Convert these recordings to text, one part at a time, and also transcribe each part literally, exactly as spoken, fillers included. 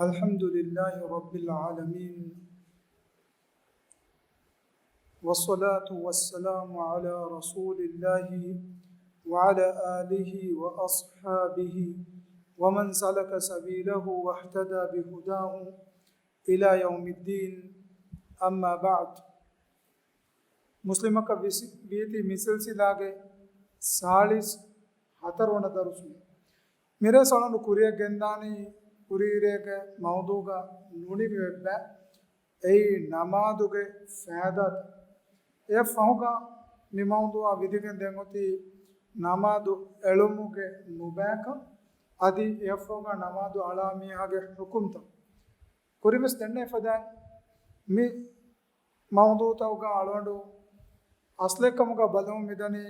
الحمد لله رب العالمين، والصلاة والسلام على رسول الله وعلى آله وأصحابه ومن سلك سبيله واهتدى بهداه إلى يوم الدين، أما بعد. މުސްލިމަކަށް ވިސި-، ވީތީ މި ސިލްސިލާގެ ސާޅީސް ހަތަރު ވަނަ ދަރުސު. މިރޭ ސަޅަނު ކުރިއަށް ގެންދާނީ ކުރީރޭގެ މައުޟޫގަ ނުނިމި އެއްބަ. އެއީ ނަމާދުގެ ފައިދާތައް. އެއަށް ފަހުގަ މި މައުޟޫއާ ވިދިގެން ދެން އޮތީ ނަމާދު އެޅުމުގެ ނުބައިކަން، އަދި އެއަށް ފަހުގަ ނަމާދު އަޅާ މީހާގެ ޙުކުމްތައް. ކުރިންވެސް ދެންނެވި ފަދައިން މި މައުޟޫއުތަކުގަ އަޅުގަނޑު އަސްލެއްކަމުގަ ބަލަމުން މިދަނީ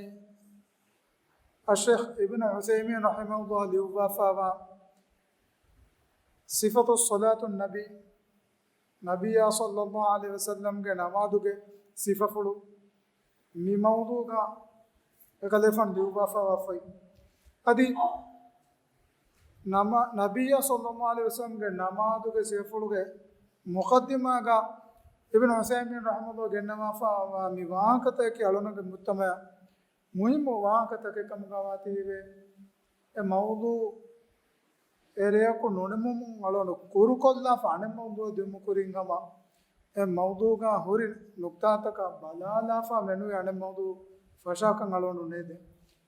އައްޝޭޚް އިބްނު ޢުޘައިމީން ރަޙިމަހުﷲ ލިޔުއްވާފައިވާ ޞިފަތު ޞަލާތު ނަބީ، ނަބިއްޔާ ޞައްލައްލާހު ޢަލައިހި ވަސައްލަމްގެ ނަމާދުގެ ސިފަފުޅު މި މައުޟޫގަ އެކަލޭފާނު ލިޔުއްވާފައިވާފައި. އަދި ނަމަ-، ނަބިއްޔާ ޞައްލައްލާހު ޢަލައިހި ވަސައްލަމްގެ ނަމާދުގެ ސިފަފުޅުގެ މުޤައްދިމާގަ އިބްނު ޢުޘައިމީން ރަޙިމަހުﷲ ގެންނަވާފައިވާ މި ވާހަކަތަކަކީ އަޅުގަނޑުގެ މުޖްތަމަޢަށް މުހިއްމު ވާހަކަތަކެއް ކަމުގަ ވާތީވެ، އެ މައުޟޫ އެ ރެޔަކު ނުނިމުމުން އަޅުގަނޑު ކުރުކޮށްލާފަ އަނެއް މައުޟޫއަށް ދިއުމު ކުރިން ހަމަ، އެ މައުޟޫގަ ހުރި ނުކްތާތަކަށް ބަލާލާފަ މެނުވީ އަނެއް މައުޟޫ ފަށާކަން އަޅުގަނޑު ނޭދޭ.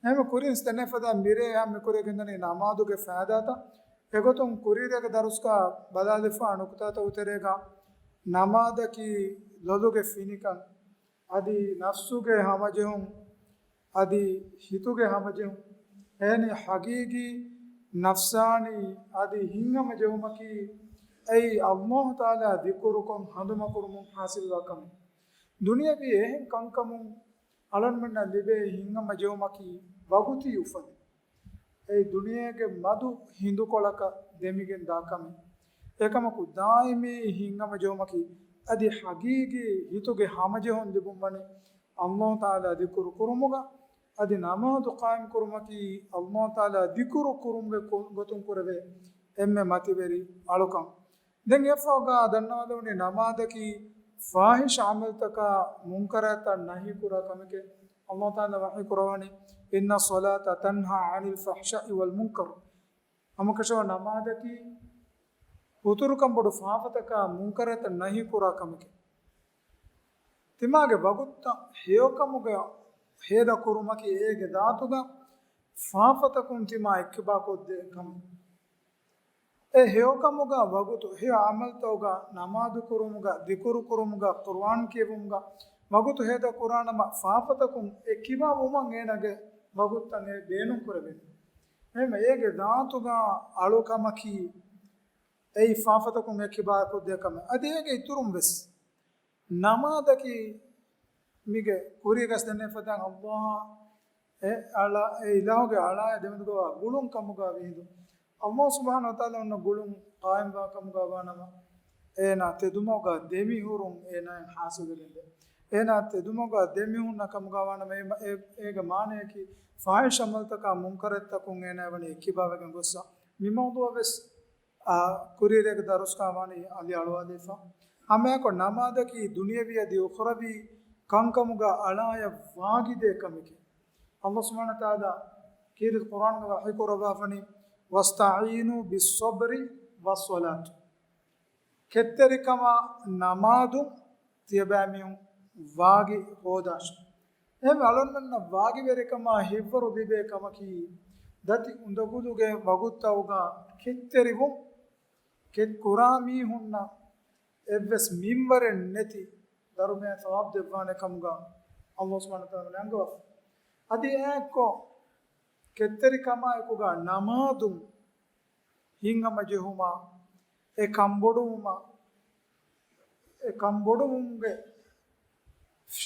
އެހެން ކުރިން ދެންނެވި ފަދަ މިރޭ އެހާ މި ކުރިއަށް ގެންދަނީ ނަމާދުގެ ފައިދާތައް. އެގޮތުން ކުރީރޭގެ ދަރުސްގަ ބަލާލިފާ ނުކުތާތައް ތެރޭގަ ނަމާދަކީ ލޮލުގެ ފިނިކަން، އަދި ނަފްސުގެ ހަމަޖެހުން، އަދި ހިތުގެ ހަމަޖެހުން. އެހެނީ ޙަޤީޤީ ނަފްސާނީ އަދި ހިތްހަމަޖެހުމަކީ އެއީ ﷲ ތަޢާލާ ޛިކުރުކޮށް ހަނދުމަކުރުމުން ޙާޞިލުވާ ކަމެއް. ދުނިޔެވީ އެހެން ކަންކަމުން އަޅަންމެންނަށް ލިބޭ ހިތްހަމަޖެހުމަކީ ވަގުތީ އުފަލެއް. އެއީ ދުނިޔޭގެ މަދު ހިނދުކޮޅަކަށް ދެމިގެން ދާ ކަމެއް. އެކަމަކު، ދާއިމީ ހިތްހަމަޖެހުމަކީ އަދި ޙަޤީޤީ ހިތުގެ ހަމަޖެހުން ލިބުންވަނީ ﷲ ތަޢާލާ ޛިކުރު ކުރުމުގަ، އަދި ނަމާދު ޤާއިމް ކުރުމަކީ ﷲ ތަޢާލާ ޛިކުރު ކުރުމުގެ ކު-، ގޮތުން ކުރެވޭ އެންމެ މަތިވެރި އަޅުކަން. ދެން އެއަށްފަހުގަ ދަންނަވާލެވުނީ ނަމާދަކީ ފާޙިޝް ޢަމަލުތަކާ މުންކަރާތްތައް ނަހީ ކުރާ ކަމެކޭ. ﷲ ތަޢާލާ ވަޙީ ކުރައްވަނީ، إن الصلاة تنهى عن الفحشاء والمنكر. ހަމަކަށަވަރު ނަމާދަކީ ހުތުރުކަން ބޮޑު ފާފަތަކާ މުންކަރާތްތައް ނަހީ ކުރާ ކަމެކޭ. ތިމާގެ ވަގުތުތައް ހެޔޮކަމުގަ ހޭދަ ކުރުމަކީ އޭގެ ޒާތުގަ ފާފަތަކުން ތިމާ އެއްކިބާކޮށްދޭ ކަމެއް. އެ ހެޔޮކަމުގަ ވަގުތު ހެޔޮ ޢަމަލުތަކުގަ ނަމާދު ކުރުމުގަ، ޛިކުރު ކުރުމުގަ، ޤުރުއާން ކިޔެވުމުގަ ވަގުތު ހޭދަ ކުރާނަމަ، ފާފަތަކުން އެއްކިބާ ވުމަށް އޭނާގެ ވަގުތުތައް އެ ބޭނުން ކުރެވޭނެ. އެހެންވެ، އޭގެ ޒާތުގަ އަޅުކަމަކީ އެއީ ފާފަތަކުން އެއްކިބާކޮށްދޭ ކަމެއް. އަދި އޭގެ އިތުރުން ވެސް ނަމާދަކީ މީގެ ކުރީގަސް ދެންނެވި ފަދައިން ﷲ އާ އެ އަޅާ، އެ އިލާހުގެ އަޅާއާ ދެމެދުގަވާ ގުޅުން ކަމުގަ ވީހިނދު، ﷲ ސުބްޙާނަހޫ ވަތަޢާލާ އޮންނަ ގުޅުން ޤާއިމްވާ ކަމުގަ ވާނަމަ، އޭނާ ތެދުމަގަ ދެމިހުރުން އޭނާއިން ޙާޞިލުވެގެންދޭ. އޭނާ ތެދުމަގަ ދެމިހުންނަ ކަމުގަ ވާނަމަ، އޭ، އޭގެ މާނަޔަކީ ފާޙިޝް ޢަމަލުތަކާ މުންކަރަތްތަކުން އޭނާ ވަނީ އެއްކިބާވެގެން ގޮއްސަ. މި މައުޟޫއަށް ވެސް އާ، ކުރީރޭގެ ދަރުސްގަ ވަނީ އަލި އަޅުވާލިފަ. ހަމައެކަނި ނަމާދަކީ ދުނިޔަވީ އަދި އުޚްރަވީ ކަންކަމުގަ އަޅާޔަށް ވާގިދޭ ކަމެކޭ. ﷲ ސުބްޙާނަހޫ ވަތަޢާލާ ކީރިތި ޤުރްއާނުގަ ވަޙީ ކުރައްވާފަނީ، واستعينوا بالصبر والصلاة. ކެތްތެރިކަމާ ނަމާދުން ތިޔަބައިމީހުން ވާގި ހޯދާށި. އެހެންވެ، އަޅުންމެންނަށް ވާގިވެރިކަމާ ހިތްވަރު ލިބޭ ކަމަކީ، ދަތި އުނދަގުލުގެ ވަގުތުތަކުގަ ކެތްތެރިވުން، ކެތް ކުރާ މީހުންނަށް އެއްވެސް މިންވަރެއް ނެތި ދަރުމަޔަށް ޘަވާބު ދެއްވާނެ ކަމުގަ ﷲ ސުބްޙާނަހޫ ވަތަޢާލާ އަންގަވާފަ. އަދި އެއާއެއްކޮށް، ކެތްތެރިކަމާއެކުގަ ނަމާދުން ހިތްހަމަޖެހުމާ، އެ ކަންބޮޑުވުމާ، އެ ކަންބޮޑުވުމުގެ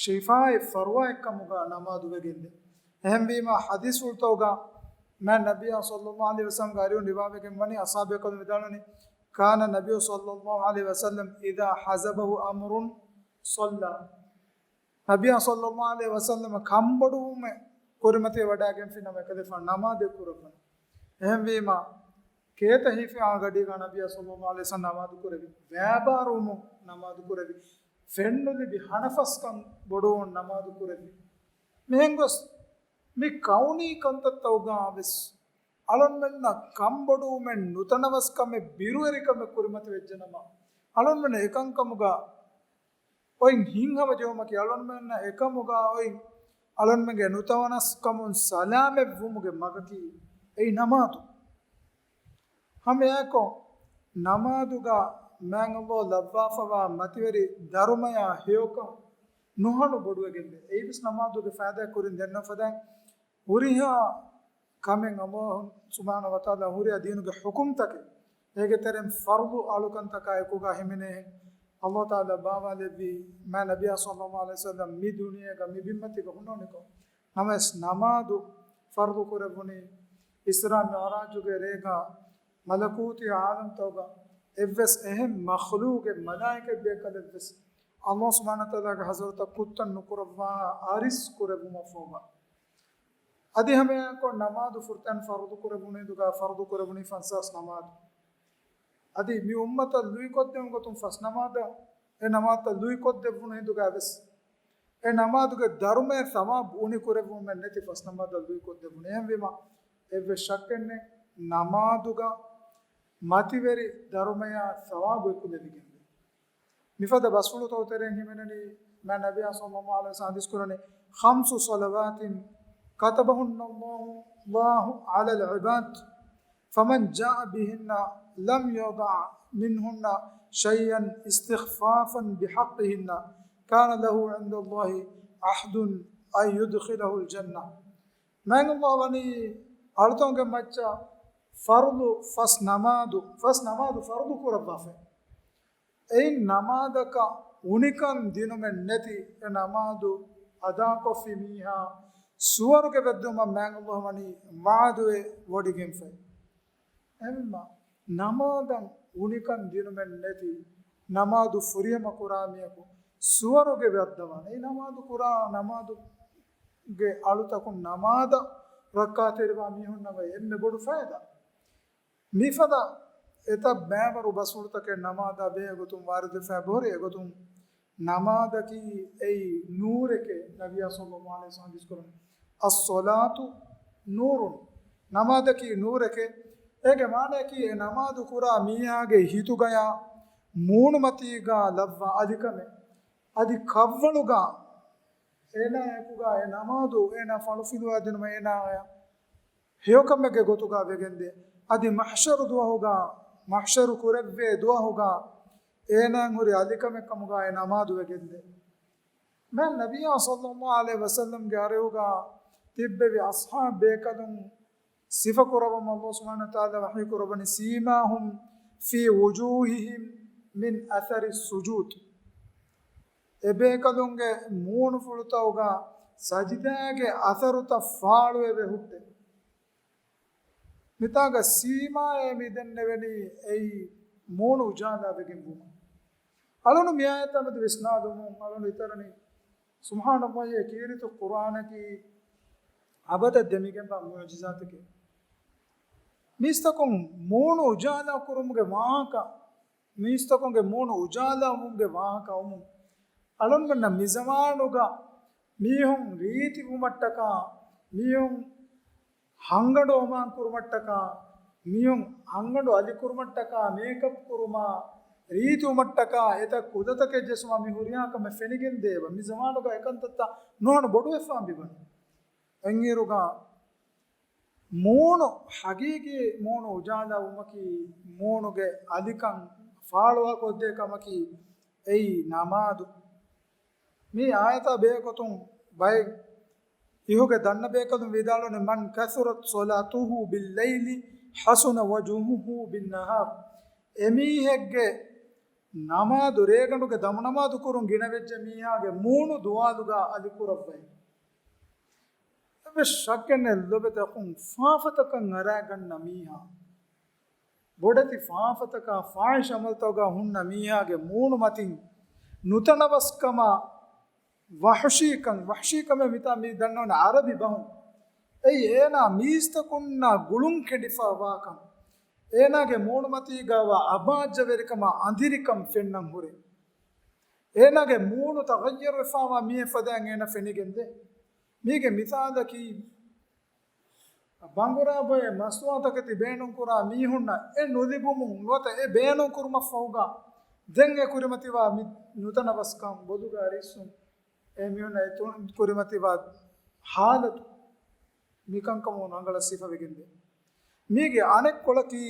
ޝިފާއެއް ފަރުވާއެއްކަމުގަ ނަމާދު ވެގެންދޭ. އެހެންވީމާ، ޙަދީޘްފުޅުތަކުގަ މާތް ނަބިއްޔާ ޞައްލައްލާހު ޢަލައިހި ވަސައްލަމްގެ އަރިހުން ރިވާވެގެން ވަނީ، އަޞްޙާބު ބޭކަލުން ވިދާޅުވަނީ، كان النبي صلى الله عليه وسلم إذا حزبه أمر صلى. ނަބިއްޔާ ޞައްލައްލާހު ޢަލައިހި ވަސައްލަމަށް ކަންބޮޑުވުމެއް ކުރިމަތިވެވަޑައިގެންފިނަމަ އެކަލޭފާނު ނަމާދެއް ކުރައްވަނީ. އެހެންވީމާ، ކޭތަ ހިފި އާ ގަޑީގަ ނަބިއްޔާ ޞައްލައްލާހު ޢަލައިހި ވަސައްލަމް ނަމާދު ކުރެއްވި، ވިޔަފާރިވުމުން ނަމާދު ކުރެއްވި، ފެންނުލިބި ހަނަފަސްކަން ބޮޑުވުން ނަމާދު ކުރެއްވި. މިހެން ގޮސް މި ކައުނީ ކަންތައްތައުގަ ވެސް އަޅުންމެންނަށް ކަންބޮޑުވުމެއް، ނުތަނަވަސްކަމެއް، ބިރުވެރިކަމެއް ކުރިމަތިވެއްޖެނަމަ، އަޅުންމެން އެކަންކަމުގަ އޮތް ހިތްހަމަޖެހުމަކީ، އަޅުންމެންނަށް އެކަމުގަ އޮތް އަޅުންމެންގެ ނުތަނަވަސްކަމުން ސަލާމަތްވުމުގެ މަގަކީ އެއީ ނަމާދު. ހަމައެއާއެކު ނަމާދުގަ މާތް ﷲ ލައްވާފަވާ މަތިވެރި ދަރުމަޔާ ހެޔޮކަން ނުހަނު ބޮޑުވެގެންދޭ. އެއީވެސް ނަމާދުގެ ފައިދާ ކުރިން ދެންނެވިފަދައިން ހުރިހާ ކަމެއް ﷲ ސުބްޙާނަހޫ ވަތަޢާލާ ހުރިހާ ދީނުގެ ޙުކުމްތަކެއް، އޭގެ ތެރެއިން ފަރުޟު އަޅުކަންތަކާ އެކުގަ ހިމެނޭހެން ﷲ ތަޢާލާ ބާވާލެއްވި މާތް ނަބިއްޔާ ޞައްލައްލާހު ޢަލައިހި ވަސައްލަމް މި ދުނިޔޭގަ މި ބިންމަތީގަ ހުންނަވަނިކޮށް، ނަމަވެސް ނަމާދު ފަރުޟު ކުރެއްވުނީ އިސްރާ މިޢުރާޖުގެ ރޭގަ މަލަކޫތީ ޢާލަމްތަކުގަ އެއްވެސް އެހެން މަޚްލޫޤެއް، މަލާއިކަތް ބޭކަލެއްވެސް ﷲ ސުބްޙާނަހޫ ވަތަޢާލާގެ ޙަޟްރަތަށް ކުއްތަން ނުކުރައްވާ އަރިސް ކުރެއްވުމަށްފަހުގަ. އަދި ހަމައެއާއެކު ނަމާދު ފުރަތަމަ ފަރުޟު ކުރެއްވުނު ހިނދުގަ ފަރުޟު ކުރެއްވުނީ ފަންސާސް ނަމާދު. އަދި މި އުއްމަތަށް ލުއިކޮށްދެވުން ގޮތުން ފަސް ނަމާދަށް އެ ނަމާދަށް ލުއިކޮށްދެއްވުނު ހިނދުގަ ވެސް އެ ނަމާދުގެ ދަރުމަޔަށް ޘަވާބު އުނި ކުރެއްވުމެއް ނެތި ފަސް ނަމާދަށް ލުއިކޮށްދެއްވުނު. އެހެންވީމަ އެއްވެސް ޝައްކެއް ނެތް، ނަމާދުގަ މަތިވެރި ދަރުމަޔާ ޘަވާބު އެކުލެވިގެންވޭ. މިފަދަ ބަސްފުޅުތަކުގެ ތެރެއިން ހިމެނެނީ، މާތް ނަބިއްޔާ ޞައްލައްލާހު ޢަލައިހި ވަސައްލަމް ޙަދީޘް ކުރަނީ، خمس صلوات كتبهن الله، الله على العباد، فمن جاء بهن لم يضع منهن شيئا استخفافا بحقهن كان له عند الله عهد أن يدخله الجنة. މާތް ﷲ ވަނީ އަޅުތަކުގެ މައްޗަށް ފަރުޟު ފަސް ނަމާދު، ފަސް ނަމާދު ފަރުޟު ކުރައްވާފައި. އެއިން ނަމާދަކަށް އުނިކަން ދިނުމެއް ނެތި އެ ނަމާދު އަދާކޮށްފި މީހާ ސުވަރުގެ ވެއްދުމަށް މާތް ﷲ ވަނީ ވަޢުދުވެ ވޮޑިގެންފައި. އެހެންވީމަ ނަމާދަށް އުނިކަން ދިނުމެއް ނެތި، ނަމާދު ފުރިހަމަ ކުރާ މީހަކު ސުވަރުގެ ވައްދަވާނެ. އެ ނަމާދު ކުރާ ނަމާދުގެ އަޅުތަކުން ނަމާދަށް ރައްކާތެރިވާ މީހުންނަށް އެންމެ ބޮޑު ފައިދާ. މިފަދަ އެތައް ބައިވަރު ބަސްފުޅުތަކެއް ނަމާދާ ބެހޭ ގޮތުން ވާރިދުވެފައި ބޮހުރި. އެގޮތުން ނަމާދަކީ އެއީ ނޫރެކޭ. ނަބިއްޔާ ޞައްލައްލާހު ޢަލައިހި ވަސައްލަމް ޙަދީޘް ކުރަނީ، الصلاة نور، ނަމާދަކީ ނޫރެކޭ. އޭގެ މާނައަކީ އެ ނަމާދު ކުރާ މީހާގެ ހިތުގަޔާ މޫނުމަތީގަ ލައްވާ އަލިކަމެއް. އަދި ކަށްވަޅުގަ އޭނާ އެކުގަ އެ ނަމާދު އޭނާ ފަޅު ފިލުވާދިނުމަށް އޭނާއަށް ހެޔޮކަމެއްގެ ގޮތުގަ ވެގެންދޭ. އަދި މަޙްޝަރު ދުވަހުގަ، މަޙްޝަރު ކުރެއްވޭ ދުވަހުގަ އޭނާއަށް ހުރި އަލިކަމެއް ކަމުގަ އެ ނަމާދު ވެގެންދޭ. މާތް ނަބިއްޔާ ޞައްލައްލާހު ޢަލައިހި ވަސައްލަމްގެ އަރިހުގަ ތިއްބެވި އަޞްޙާބު ބޭކަލުން ސިފަކުރައްވަމުން ﷲ ސުބްޙާނަހޫ ވަތަޢާލާ ވަޙީކުރައްވަނީ، سيماهم في وجوههم من أثر السجود. އެބޭކަލުންގެ މޫނުފުޅުތަކުގަ ސަޖިދާގެ އަސަރުތައް ފާޅުވެވެ ހުއްޓޭ. މިތާގަ ސީމާއޭ މި ދެންނެވެނީ އެއީ މޫނު އުޖާލާވެގެން ވުމަށް. އަޅުނު މި އާޔަތާ މެދު ވިސްނާލުމުން އަޅުނު ހިތަށް އަރަނީ، ސުބްޙާނަﷲ، އެ ކީރިތި ޤުރްއާނަކީ އަބަދަށް ދެމިގެންވާ މުޢުޖިޒާތެކޭ. މީސްތަކުން މޫނު އުޖާލާ ކުރުމުގެ ވާހަކަ، މީސްތަކުންގެ މޫނު އުޖާލާވުމުގެ ވާހަކަ އައުމުން، އަޅުންމެންނަށް މިޒަމާނުގަ މީހުން ރީތިވުމަށްޓަކާ، މީހުން ހަންގަނޑު އޮމާން ކުރުމަށްޓަކާ، މީހުން ހަންގަނޑު އަލިކުރުމަށްޓަކާ، މޭކަޕް ކުރުމާ، ރީތިވުމަށްޓަކާ އެތައް ކުލަތަކެއް ޖެއްސުމާ މި ހުރިހާ ކަމެއް ފެނިގެންދޭ އެބަ. މި ޒަމާނުގަ އެކަންތައްތައް ނުހަނު ބޮޑުވެފާން ބިބަން. އެއްއިރުގަ މޫނު، ޙަޤީޤީ މޫނު އުޖާލާވުމަކީ، މޫނުގެ އަލިކަން ފާޅުވާކޮށްދޭ ކަމަކީ އެއީ ނަމާދު. މި އާޔަތާ ބެހޭގޮތުން ބައެއް ފިޤުހުގެ ދަންނަ ބޭކަލުން ވިދާޅުވަނީ، من كثرت صلاته بالليل حسن وجهه بالنهار. އެމީހެއްގެ ނަމާދު، ރޭގަނޑުގެ ދަމުނަމާދު ކުރުން ގިނަވެއްޖެ މީހާގެ މޫނު ދުވާލުގަ އަލިކުރައްވައި. އެއްވެސް ޝައްކެއް ނެތް، ލޮބުވެތި އަޚުން، ފާފަތަކަށް އަރާގަންނަ މީހާ، ބޮޑެތި ފާފަތަކާ ފާޙިޝް ޢަމަލުތަކުގަ ހުންނަ މީހާގެ މޫނުމަތިން ނުތަނަވަސްކަމާ، ވަޙްޝީކަން، ވަޙްޝީކަމެއް މިތާ މި ދަންނަވަނީ ޢަރަބި ބަހުން. އެއީ އޭނާ މީސްތަކުންނާ ގުޅުން ކެނޑިފަ ވާކަން. އޭނާގެ މޫނުމަތީގަވާ އަބާއްޖަވެރިކަމާ އަނދިރިކަން ފެންނަން ހުރޭ. އޭނާގެ މޫނު ތަޣައްޔަރުވެފާވާ މިއެއް ފަދައިން އޭނަ ފެނިގެންދޭ. މީގެ މިސާލަކީ، ބަނގުރާ ބޮއެ މަސްތުވާތަކެތި ބޭނުންކުރާ މީހުންނަށް އެ ނުލިބުމުން ނުވަތަ އެ ބޭނުންކުރުމަށްފަހުގަ ދެން އެ ކުރިމަތިވާ މި ނުތަނަވަސްކަން ބޮލުގަ ރިއްސުން އެ މީހުންނަށް އެ ތު-، ކުރިމަތިވާ ހާލަތު މިކަންކަމުން ރަނގަޅަށް ސިފަވެގެންދޭ. މީގެ އަނެއް ކޮޅަކީ،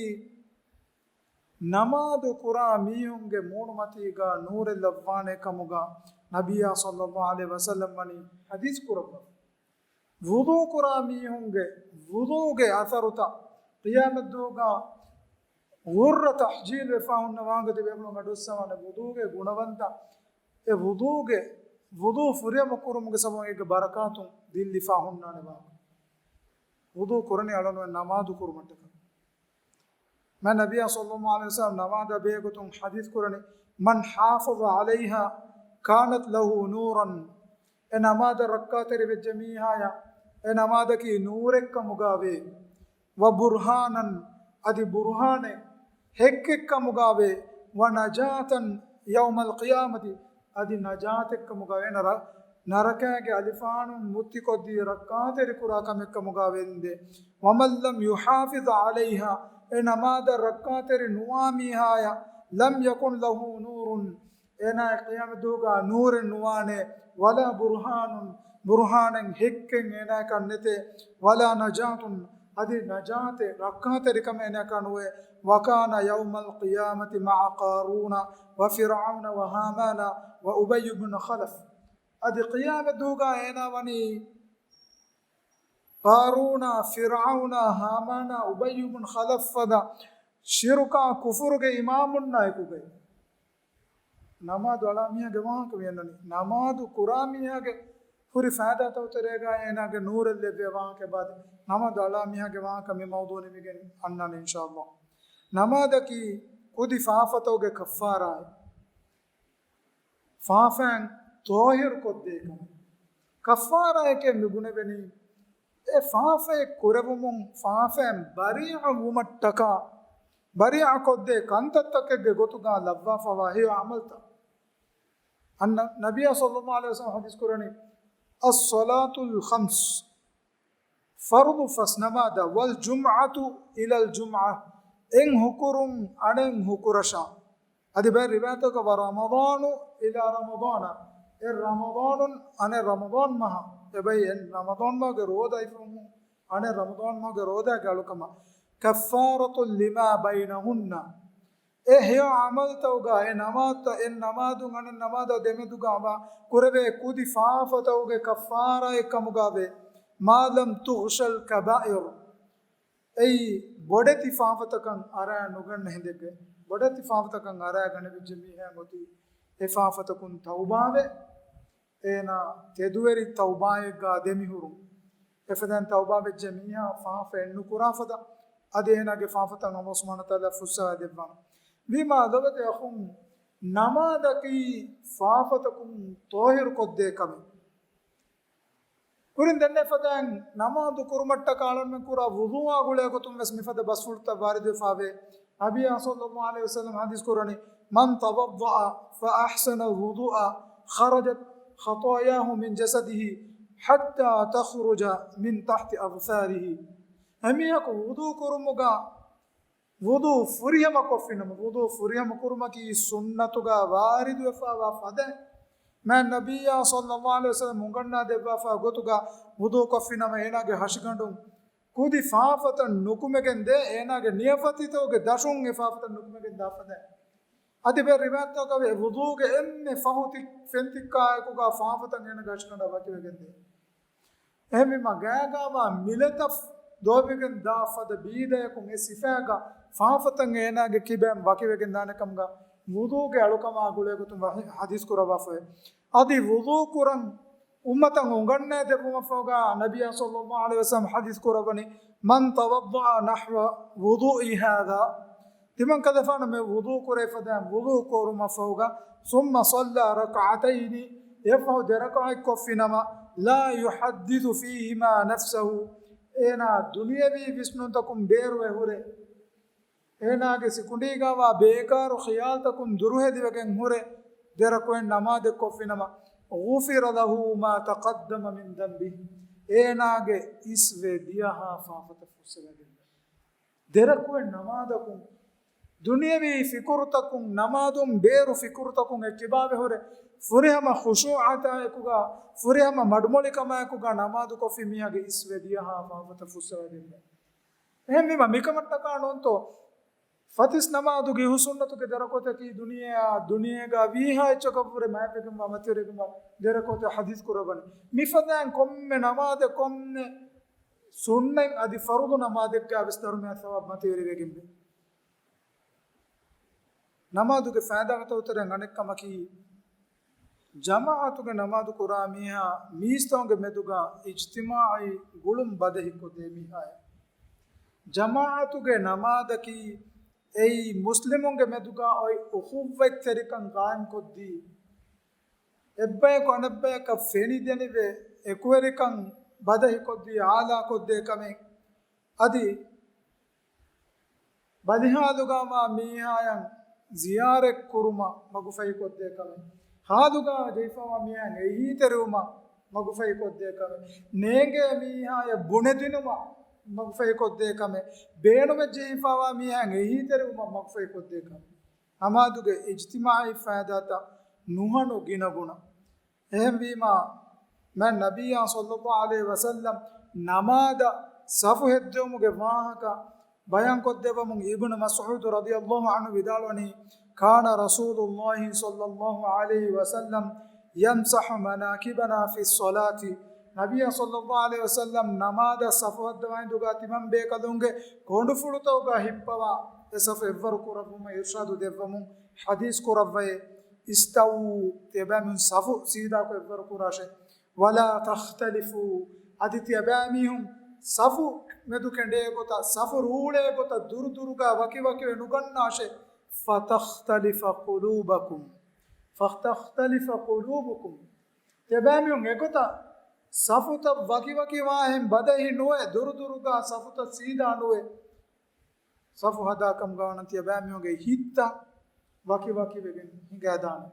ނަމާދު ކުރާ މީހުންގެ މޫނުމަތީގަ ނޫރެއް ލައްވާނެ ކަމުގަ ނަބިއްޔާ ޞައްލައްލާހު ޢަލައިހި ވަސައްލަމް ވަނީ ޙަދީޘް ކުރައްވާ. ވުޟޫ ކުރާ މީހުންގެ ވުޟޫގެ އަސަރުތައް ޤިޔާމަތްދުވަހުގަ ޣުއްރަ ތަޙްޖީލް ވެފާ ހުންނަ ވާހަކަ ތިބޭފުޅުން އަޑުއައްސަވާނެ. ވުޟޫގެ ގުނަވަންތައް، އެ ވުޟޫގެ، ވުޟޫ ފުރިހަމަ ކުރުމުގެ ސަބަބުން އޭގެ ބަރަކާތުން ދިއްލިފާ ހުންނާނެ ވާހަކަ. ވުޟޫ ކުރަނީ އަޅުގަނޑުމެން ނަމާދު ކުރުމަށްޓަކާ. މާތް ނަބިއްޔާ ޞައްލައްލާހު ޢަލައިހި ވަސައްލަމް ނަމާދާ ބެހޭގޮތުން ޙަދީޘް ކުރަނީ، "من حافظ عليها كانت له نورا." އެ ނަމާދަށް ރައްކާތެރި ވެއްޖެ މީހާޔަށް އެ ނަމާދަކީ ނޫރެއްކަމުގާވޭ. "وبرهانا" އަދި ބުރުހާނެއް، ހެއްކެއްކަމުގާވޭ. "ونجاة يوم القيامة" އަދި ނަޖާތެއްކަމުގާ އޭނަ ރަ-، ނަރަކާގެ އަލިފާނުން މުއްތިކޮށްދީ ރައްކާތެރިކުރާ ކަމެއްކަމުގާ ވެންދޭ. "ومن لم يحافظ عليها" އެ ނަމާދަށް ރައްކާތެރި ނުވާ މީހާޔަށް، "لم يكن له نور" އޭނާ ޤިޔާމަތްދުވަހުގާ ނޫރެއް ނުވާނެ، "ولا برهان" ބުރުހާނެއް ހެއްކެއް އޭނާއަކަށް ނެތޭ، "ولا نجاة" އަދި ނަޖާތެއް ރައްކާތެރިކަމެއް އޭނާއަކަށް ނުވޭ. "وكان يوم القيامة مع قارون وفرعون وهامان وأبي بن خلف" އަދި ޤިޔާމަތްދުވަހުގާ އޭނާ ވަނީ ޤާރޫނާ، ފިރްޢައުނާ، ހާމާނާ، އުބައްޔު ބުން ޚަލަފް ފަދަ ޝިރުކާ ކުފުރުގެ އިމާމުންނާ އެކުގައި. ނަމާދު އަޅާ މީހާގެ ވާހަކަ މި އަންނަނީ. ނަމާދު ކުރާ މީހާގެ ހުރި ފައިދާތައް ތެރޭގަ އޭނާގެ ނޫރެއް ލެއްވޭ ވާހަކަ ބާދެ. ނަމާދު އަޅާ މީހާގެ ވާހަކަ މި މައުޟޫ ނިމިގެން އަންނާނެ އިންޝާﷲ. ނަމާދަކީ ކުދި ފާފަތަކުގެ ކައްފާރާއެއް. ފާފައިން ޠާހިރު ކޮށްދޭ ކަމެއް. ކައްފާރާއެކޭ މި ބުނެވެނީ، އެ ފާފައެއް ކުރެވުމުން ފާފައިން ބަރީއަ ވުމަށްޓަކާ، ބަރީއަ ކޮށްދޭ ކަންތައްތަކެއްގެ ގޮތުގަ ލައްވާފަވާ ހެޔޮ ޢަމަލްތައް. އަންނަ ނަބިއްޔާ ޞައްލައްލާހު ޢަލައިހި ވަސައްލަމް ޙަދީޘް ކުރަނީ، "الصلاة الخمس" ފަރުޟު ފަސް ނަމާދަށް، "والجمعة إلى الجمعة" އެއް ހުކުރުން އަނެއް ހުކުރަށާ. އަދި ބައެއް ރިވާޔަތަކަށް، "ورمضان إلى رمضان" އެއް ރަމަޟާނުން އަނެއް ރަމަޟާން މަހަށް. އެބައި އެއް ރަމަޟާން މަހުގެ ރޯދަ އިފުމުން އަނެއް ރަމަޟާން މަހުގެ ރޯދައިގެ އަޅުކަމަށް. "كفارة لما بينهن" އެ ހެޔޮ ޢަމަލްތަކުގަ އެ ނަމާދުތައް، އެއް ނަމާދުން އަނެއް ނަމާދަށް ދެމެދުގަ ކުރެވޭ ކުދި ފާފަތަކުގެ ކައްފާރާއެއް ކަމުގަވޭ. "ما لم تغش الكبائر" އެއީ ބޮޑެތި ފާފަތަކަށް އަރާ ނުގަންނަ ހިނދެއްގަ. ބޮޑެތި ފާފަތަކަށް އަރާ ގަނެވިއްޖެ މީހާ އޮތީ އެ ފާފަތަކުން ތައުބާވެ، އޭނާ ތެދުވެރި ތައުބާއެއްގަ ދެމިހުރުން. އެފަދައިން ތައުބާވެއްޖެ މީހާ ފާފައެއް ނުކުރާ ފަދަ، އަދި އޭނާގެ ފާފަތައް ﷲ ސުބްޙާނަހޫ ވަތަޢާލާ ފުއްސަވާ ދެއްވާނެ. ވީމާ ލޮބުވެތި އަޚުން، ނަމާދަކީ ފާފަތަކުން ޠާހިރު ކޮށްދޭ ކަމެއް. ކުރިން ދެންނެވި ފަދައިން ނަމާދު ކުރުމަށްޓަކާ އަޅަމެން ކުރާ ވުޟޫއާ ގުޅޭ ގޮތުން ވެސް މިފަދަ ބަސްފުޅުތައް ވާރިދުވެފާވޭ. ނަބިއްޔާ ޞައްލައްލާހު ޢަލައިހި ވަސައްލަމް ޙަދީޘް ކުރަނީ، "من توضأ فأحسن الوضوء خرجت خطاياه من جسده حتى تخرج من تحت أظفاره." އެމީހަކު ވުޟޫ ކުރުމުގަ ވުޟޫ ފުރިހަމަ ކޮށްފިނަމަ، ވުޟޫ ފުރިހަމަ ކުރުމަކީ ސުންނަތުގަ ވާރިދުވެފައިވާ ފަދައެއް. މާތް ނަބިއްޔާ ޞައްލައްލާހު ޢަލައިހި ވަސައްލަމް އުނގަންނާ ދެއްވާފާ ގޮތުގަ ވުޟޫ ކޮށްފިނަމަ އޭނާގެ ހަށިގަނޑުން ކުދި ފާފަތައް ނުކުމެގެން ދޭ، އޭނާގެ ނިޔަފަތިތަކުގެ ދަށުން އެ ފާފަތައް ނުކުމެގެން ދާ ފަދައިން. އަދި ބައެއް ރިވާޔަތްތަކުގަ ވޭ، ވުޟޫގެ އެންމެ ފަހު ތި-، ފެންތިއްކާއެކުގަ ފާފަތައް އޭނާގެ ހަށިގަނޑަށް ވަކިވެގެން ދޭ. އެހެންވީމަ ގާގާވާ މިލަތައް ދޯބިގެން ދާ ފަދަ ބީދަޔަކުން އެ ސިފައިގަ ފާފަތައް އޭނާގެ ކިބައިން ވަކިވެގެން ދާނެ ކަމުގަ ވުޟޫގެ އަޅުކަމާ ގުޅޭ ގޮތުން ވަޙީ ޙަދީޘް ކުރައްވާފައެވެ. އަދި ވުޟޫ ކުރަން އުއްމަތަށް އުނގަންނައި ދެއްވުމަށްފަހުގަ ނަބިއްޔާ ޞައްލައްލާހު ޢަލައިހި ވަސައްލަމް ޙަދީޘް ކުރައްވަނީ، "من توضأ نحو وضوئي هذا" ތިމަން ކަލޭފާނު މި ވުޟޫ ކުރެވި ފަދައިން ވުޟޫ ކުރުމަށްފަހުގަ، "ثم صلى ركعتين" އެއަށްފަހު ދެ ރަކަޢަތް ކޮށްފިނަމަ، "لا يحدث فيهما نفسه" އޭނާ ދުނިޔަވީ ވިސްނުންތަކުން ބޭރުވެ ހުރެ އޭނާގެ ސިކުނޑީގަވާ ބޭކާރު ޚިޔާލްތަކުން ދުރުހެދިވެގެން ހުރެ ދެރަކުއެއް ނަމާދެއް ކޮށްފިނަމަ، غفر له ما تقدم من ذنبه، އޭނާގެ އިސް ވެ ދިޔަހާ ފާފަތައް ފުއްސެވެގެން. ދެރަކުއެއް ނަމާދަކުން، ދުނިޔަވީ ފިކުރުތަކުން، ނަމާދުން ބޭރު ފިކުރުތަކުން އެއްކިބާވެ ހުރެ، ފުރިހަމަ ޚުޝޫޢަތާއެކުގަ، ފުރިހަމަ މަޑުމޮޅިކަމާއެކުގަ ނަމާދު ކޮށްފި މީހާގެ އިސް ވެ ދިޔަހާ ފާފަތައް ފުއްސަވައިދެންނެ. އެހެންވީމަ މިކަމަށްޓަކާ ނޫންތޯ، ފަތިސް ނަމާދުގެ އިހު ސުންނަތުގެ ދެރަކުވަތަކީ ދުނިޔެއާ، ދުނިޔޭގަ ވީހާ އެއްޗަކަށްވުރެ މާތްވެގެންވާ މަތިވެރިވެގެންވާ ދެރަކުވަތެއް ޙަދީޘް ކުރައްވަނީ. މިފަދައިން ކޮންމެ ނަމާދެއް، ކޮންމެ ސުންނަތް އަދި ފަރުޟު ނަމާދެއްގަ ވެސް ދަރުމަޔާ ސަވާބު މަތިވެރިވެގެންވޭ. ނަމާދުގެ ފައިދާތަކުގެ ތެރެއިން އަނެއްކަމަކީ، ޖަމާޢަތުގެ ނަމާދު ކުރާ މީހާ މީސްތަކުންގެ މެދުގަ އިޖްތިމާޢީ ގުޅުން ބަދަހިކޮށްދޭ މީހާއެއް. ޖަމާޢަތުގެ ނަމާދަކީ އެއީ މުސްލިމުންގެ މެދުގަ އޮތް އުޚުއްވަތްތެރިކަން ޤާއިމްކޮށްދީ، އެއްބަޔަކު އަނެއްބަޔަކަށް ފެނިދެނިވެ އެކުވެރިކަން ބަދަހިކޮށްދީ އާލާކޮށްދޭ ކަމެއް. އަދި ބަލިހާލުގަވާ މީހާޔަށް ޒިޔާރަތް ކުރުމަށް މަގުފަހިކޮށްދޭ ކަމެއް، ހާލުގަ ޖެހިފަވާ މީހާޔަށް އެހީތެރިވުމަށް މަގުފަހިކޮށްދޭ ކަމެއް، ނޭނގޭ މީހާޔަށް ބުނެދިނުމަށް މަގުފަހިކޮށްދޭ ކަމެއް، ބޭނުމެއް ޖެހިފަވާ މީހާޔަށް އެހީތެރިވުމަށް މަގުފަހިކޮށްދޭ ކަމެއް. ނަމާދުގެ އިޖްތިމާޢީ ފައިދާތައް ނުހަނު ގިނަގުނަ. އެހެންވީމާ، މާތް ނަބިއްޔާ ޞައްލައްލާހު ޢަލައިހި ވަސައްލަމް ނަމާދަށް ސަފު ހެއްދެވުމުގެ ވާހަކަ ބަޔާންކޮށްދެއްވަމުން އިބްނު މަސްޢޫދު ރަޟިޔައްލާހު ޢަންހު ވިދާޅުވަނީ، كان رسول الله صلى الله عليه وسلم يمسح مناكبنا في الصلاة. ނަބިއްޔާ ޞައްލައްލާހު ޢަލައިހި ވަސައްލަމް ނަމާދަށް ސަފު ހައްދަވާ އިނދުގަ ތިމަން ބޭކަލުންގެ ކޮނޑުފުޅުތަކުގަ ހިއްޕަވާ އެ ސަފު އެއްވަރު ކުރައްވުމަށް އިރްޝާދު ދެއްވަމުން ޙަދީޘް ކުރައްވައޭ. استووا، ތިޔަބައިމީހުން ސަފު ސީދާކޮށް އެއްވަރު ކުރާށޭ. ولا تختلفوا، އަދި ތިޔަބައިމީހުން ސަފު މެދު ކެނޑޭ ގޮތަށް، ސަފު ރޫޅޭ ގޮތަށް ދުރުދުރުގަ ވަކިވަކިވެ ނުގަންނާށޭ. فتختلف قلوبكم، فتختلف قلوبكم. ތިޔަބައިމީހުން އެގޮތަށް ސަފުތައް ވަކިވަކިވާހެން ބަދަހި ނުވެ، ދުރުދުރުގަ ސަފުތައް ސީދާ ނުވެ، ސަފު ހަދާކަމުގަ ވަނަ ތިޔަބައިމީހުންގެ ހިތްތައް ވަކިވަކިވެގެން ހިނގައިދާނެ.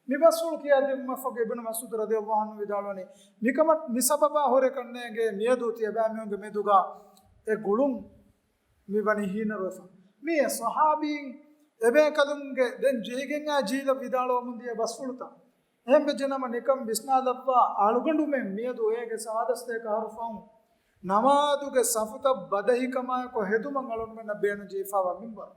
މި ބަސްފުޅު ކިޔާދިނުމަށްފަހުގަ އިބްނު މަސްޢޫދު ރަޟިޔައްލާހު ޢަންހު ވިދާޅުވަނީ، މިކަމަށް މި ސަބަބާ ހުރެ ކަންނޭނގެ މިއަދު ތިޔަބައިމީހުންގެ މެދުގަ އެ ގުޅުން މި ވަނީ ހީނަރުވެފަ. މިއީ ޞަޙާބީން އެބޭކަލުންގެ ދެން ޖެހިގެންއާ ޖީލަށް ވިދާޅުވަމުން ދިޔަ ބަސްފުޅުތައް. އެހެންވެއްޖެނަމަ ނިކަން ވިސްނާލައްވާ އަޅުގަނޑުމެން މިއަދު އޭގެ ސާދަސްތޭކަ އަހަރު ފަހުން ނަމާދުގެ ސަފުތައް ބަދަހިކަމާއެކު ހެދުމަށް އަޅުގަނޑުމެންނަށް ބޭނުން ޖެހިފައިވާ މިންވަރު.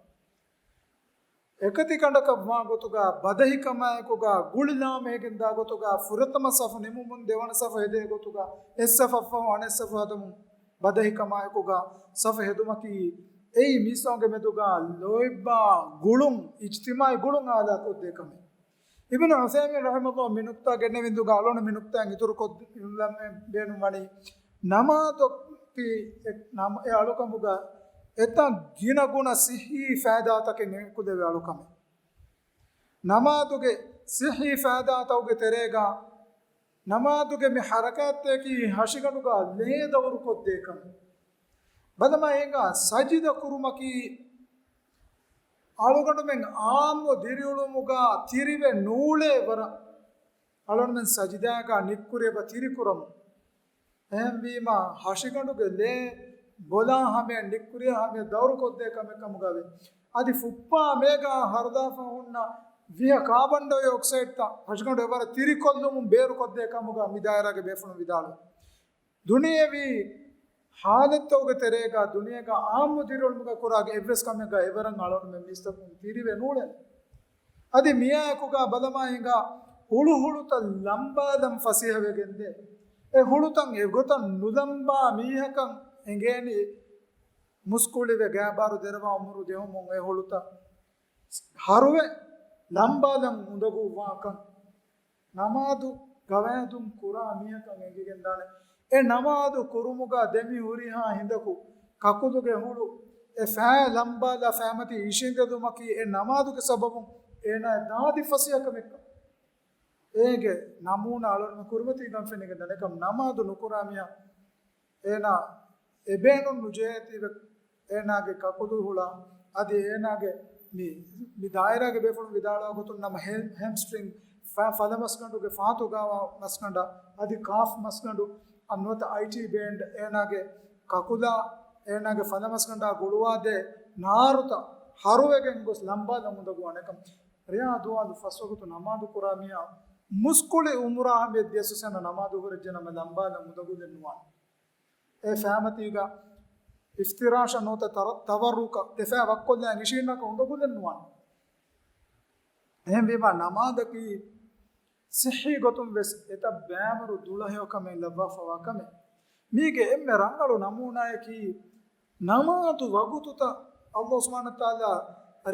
އެކަތި ކަނޑަކަށް ވާ ގޮތުގަ، ބަދަހިކަމާއެކުގަ، ގުޅި ލާމެހިގެން ދާ ގޮތުގަ، ފުރަތަމަ ސަފު ނިމުމުން ދެވަނަ ސަފު ހެދޭ ގޮތުގަ، އެއް ސަފަށް ފަހު އަނެއް ސަފު ހަދަމުން ބަދަހިކަމާއެކުގަ ސަފު ހެދުމަކީ، އެއީ މީސްތަކުންގެ މެދުގަ ލޯތްބާ ގުޅުން، އިޖްތިމާޢީ ގުޅުން އާލާކޮށްދޭ ކަމެއް. އިބްނު ޢުޘައިމީން ރަޙިމަހުﷲ މި ނުކްތާ ގެންނެވި އިނދުގަ އަޅުގަނޑު މި ނުކްތާއިން އިތުރުކޮށްލަން ބޭނުންވަނީ، ނަމާދަކީ އެ ނަމ-، އެ އަޅުކަމުގަ އެތައް ގިނަ ގުނަ ޞިއްޙީ ފައިދާތަކެއް ނިކުތްދެވި އަޅުކަމެއް. ނަމާދުގެ ޞިއްޙީ ފައިދާތަކުގެ ތެރޭގަ ނަމާދުގެ މި ޙަރަކާތްތަކީ ހަށިގަނޑުގަ ލޭ ދައުރުކޮށްދޭ ކަމެއް. ބަލަމާ އޭގަ ސަޖިދަ ކުރުމަކީ އަޅުގަނޑުމެން އާއްމު ދިރިއުޅުމުގަ ތިރިވެ ނޫޅޭ ވަރަށް އަޅުގަނޑުމެން ސަޖިދާގަ ނިއްކުރި އެބަ ތިރިކުރަމު. އެހެންވީމާ، ހަށިގަނޑުގެ ލޭ ބޮލާ ހަމަޔަށް ނިއްކުރިޔާ ހަމަޔަށް ދައުރުކޮށްދޭ ކަމެއް ކަމުގަވޭ. އަދި ފުއްޕާ މޭގާ ހަރުދާފަ ހުންނަ ވިހަ ކާބަން ޑައިއޮކްސައިޑްތައް ހަށިގަނޑު އެވަރަށް ތިރިކޮށްލުމުން ބޭރުކޮށްދޭ ކަމުގަ މި ދާއިރާގެ ބޭފުޅުން ވިދާޅުވި. ދުނިޔެވީ ޙާލަތްތަކުގެ ތެރޭގަ ދުނިޔޭގަ އާއްމު ދިރިއުޅުމުގަ ކުރާ އެއްވެސް ކަމެއްގަ އެވަރަށް އަޅުގަނޑުމެން މީސްތަކުން ތިރިވެ ނޫޅެން. އަދި މިއާއެކުގަ ބަލަމާ ހިނގާ ހުޅުހުޅުތައް ލަނބާލަން ފަސޭހަވެގެންދޭ. އެ ހުޅުތައް އެގޮތަށް ނުލަނބާ މީހަކަށް އެނގޭނީ މުސްކުޅިވެ ގާބާރު ދެރަވާ އުމުރު ޖެހުމުން އެ ހުޅުތައް ހަރުވެ ލަނބާލަން އުނދަގޫވާކަން. ނަމާދު ގަވާއިދުން ކުރާ މީހަކަށް އެނގިގެންދާނެ. އެ ނަމާދު ކުރުމުގަ ދެމި ހުރިހާ ހިނދަކު ކަކުލުގެ ހުޅު އެ ފައި ލަނބާލާ ފައިމަތި އިށީނދެލުމަކީ އެ ނަމާދުގެ ސަބަބުން އޭނާ ދާދި ފަސޭހަކަމެއްކަން. އޭގެ ނަމޫނާ އަޅުގަނޑުމެން ކުރިމަތީގަ ފެނިގެންދާނެ. އެކަމް ނަމާދު ނުކުރާ މީހާ އޭނާ އެބޭނުން ނުޖެހޭތީވެ އޭނާގެ ކަކުލު ހުޅާ އަދި އޭނާގެ މި، މި ދާއިރާގެ ބޭފުޅުން ވިދާޅުވާ ގޮތުން ނަމަ ހެ-، ހެމްސްޓްރިންގް، ފަ-، ފަލަމަސްގަނޑުގެ ފާތުގައިވާ މަސްގަނޑަށް، އަދި ކާފް މަސްގަނޑު، އަ، ނުވަތަ އައިޓީ ބޭންޑް، އޭނާގެ ކަކުލާ، އޭނާގެ ފަލަމަސްގަނޑާ ގުޅުވާދޭ ނާރުތައް ހަރުވެގެން ގޮސް ލަނބާލަން އުނދަގޫ އަނެކަން. ރެޔާ ދުވާލު ފަސް ވަގުތު ނަމާދު ކުރާ މީހާ މުސްކުޅި އުމުރާ ހަމަޔަށް ދިޔަސުސެނަ ނަމާދު ހުރެއްޖެ ނަމަ ލަނބާލަން އުނދަގޫލެއް ނުވާނެ. އެ ފައިމަތީގަ އިފްތިރާޝަށް ނުވަތަ ތަރ-، ތަވައްރުކަށް ދެފައި ވައްކޮށްލާ އިށީންނަކަށް އުނދަގުލެއް ނުވާނެ. އެހެންވީމާ ނަމާދަކީ ސިއްހީ ގޮތުން ވެސް އެތައް ބައިވަރު ދުޅަހެޔޮކަމެއް ލައްވާފަވާ ކަމެއް. މީގެ އެންމެ ރަނގަޅު ނަމޫނާއަކީ ނަމާދު ވަގުތުތައް އައްލާހު ސުބްޙާނަހު ވަތަޢާލާ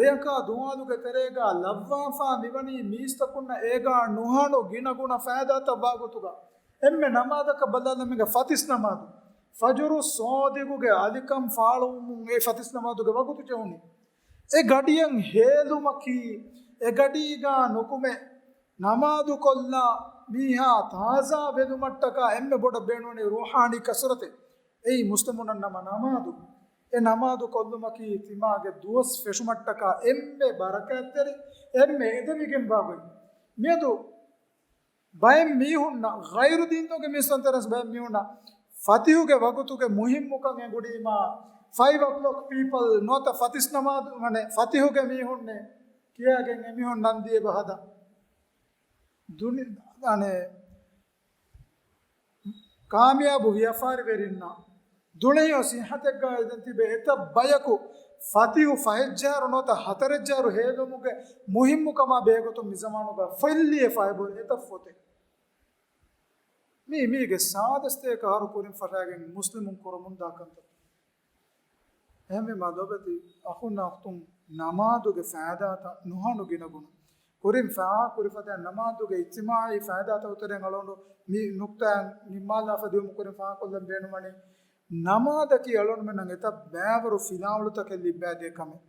ރެޔަކާ ދުވާލުގެ ތެރޭގަ ލައްވާފާ މިވަނީ މީސްތަކުންނަށް އޭގާ ނުހަނު ގިނަގުނަ ފައިދާތައް ވާގޮތުގަ. އެންމެ ނަމާދަކަށް ބަލާލަމީގަ ފަތިސް ނަމާދު. ފަޖުރު ޞާދިޤުގެ އަލިކަން ފާޅުވުމުން އެ ފަތިސް ނަމާދުގެ ވަގުތު ޖެހުނީ. އެ ގަޑިއަށް ހޭލުމަކީ، އެ ގަޑީގާ ނުކުމެ ނަމާދުކޮށްލާ މީހާ ތާޒާ ވެލުމަށްޓަކާ އެންމެ ބޮޑަށް ބޭނުންވަނީ ރޫޙާނީ ކަސްރަތެއް. އެއީ މުސްލިމުންނަށް ނަމަ ނަމާދު. އެ ނަމާދު ކޮށްލުމަކީ ތިމާގެ ދުވަސް ފެށުމަށްޓަކާ އެންމެ ބަރަކާތްތެރި، އެންމެ އެދެވިގެންވާ ގޮތް. މިއަދު ބައެއް މީހުންނަށް، ޣައިރު ދީންތަކުގެ މީސްތަން ތެރެސް ބައެއް މީހުންނަށް ފަތިހުގެ ވަގުތުގެ މުހިއްމުކަން އެނގުނީމާ، ފައިވް އޮކްލޮކް ޕީޕަލް ނުވަތަ ފަތިސް ނަމާދު، މަނެ ފަތިހުގެ މީހުންނޭ ކިޔާގެން އެމީހުން ނަންދީ އެބަ ހަދާ. ދުނި-، އަނެ، ކާމިޔާބު ވިޔަފާރިވެރިންނަށް ދުޅަހެޔޮ ސިއްހަތެއްގައި އެދެން ތިބޭ އެތައް ބަޔަކު ފަތިހު ފަހެއްޖަހާރު ނުވަތަ ހަތަރެއްޖަހާރު ހޭލުމުގެ މުހިއްމުކަމާ ބެހޭގޮތުން މިޒަމާނުގަ ފޮތްލިޔެފަ އެބަހުރި އެތައް ފޮތެއް. މީ، މީގެ ސާދަސްތޭކަ އަހަރު ކުރިން ފަށާގެން މުސްލިމުން ކުރަމުންދާ ކަންތައް. އެހެންވީމާ ލޯބިވެތި އަޚުންނާ އުޚްތުން، ނަމާދުގެ ފައިދާތައް ނުހަނު ގިނަގުނަ ކުރިން ފާހަގަކުރި ފަދައިން ނަމާދުގެ އިޖްތިމާޢީ ފައިދާތައް އުތުރެއް އަޅުގަނޑު މި ނުކްތާއިން ނިންމާލާފަ ދިއުމު ކުރިން ފާހަގަކޮށްލަން ބޭނުންވަނީ، ނަމާދަކީ އަޅުގަނޑުމެންނަށް އެތައް ބައިވަރު ފިލާވަޅުތަކެއް ލިއްބައިދޭ ކަމެއް.